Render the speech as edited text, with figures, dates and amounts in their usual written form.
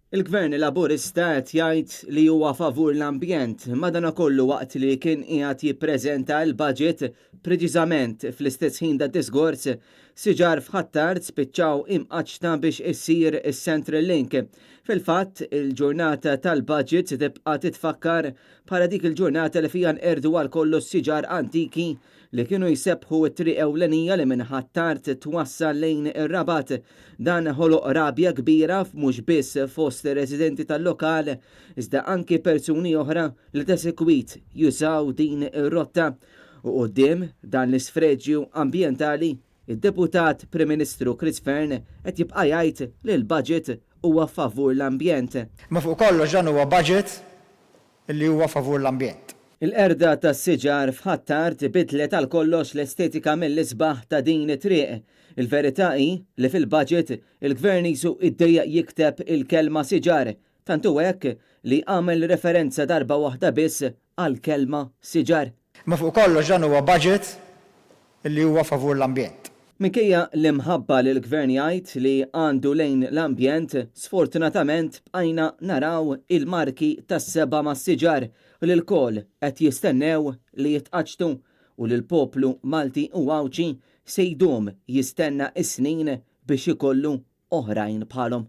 Il-Gvern Laburista qed jgħid li huwa favur l-ambjent, madanakollu waqt li kien qiegħed jippreżenta l-budget, preċiżament fl-istess ħin tad-diskors, siġar f'Ħ'Attard spiċċaw imqaċċta biex issir is-Central Link. Fil-fatt, il-ġurnata tal-budget se tibqa' titfakkar bħala dik il-ġurnata li fiha nqerdu għal kollox siġar antiki li kienu jsebbħu t-triq ewlenija li minn Ħ'Attard twassal lejn ir-Rabat. Dan ħoloq rabja kbira mhux biss fost ir-residenti tal-lokal iżda anki persuni oħra li ta' sikwit jużaw din ir-rotta. U quddiem dan l-isfreġju ambjentali, id-Deputat Prim Ministru Chris Fearne qed jibqa' jgħid li l-budget huwa favur l-ambjent. Imma fuq kollox dan huwa budget li huwa favur l-ambjent. Il-qerda tas-siġar f'Ħ'Attard bidlet għal kollox l-estetika mill-isbaħ ta' din it-triq. Il-verità hi li fil-budget il-Gvern qisu iddejjaq jikteb il-kelma siġar, tant hu hekk li għamel referenza darba waħda biss għall-kelma siġar. Imma fuq kollox dan huwa budget li huwa favur l-ambjent. Minkejja l-imħabba li l-Gvern jgħid li għandu lejn l-ambjent, sfortunatament bqajna naraw il-marki tas-seba' mas-siġar li lkoll qed jistennew li jitqaċċtu u li l-poplu Malti u Għawdxi se jdum jistenna s-snin biex ikollu oħrajn bħalhom.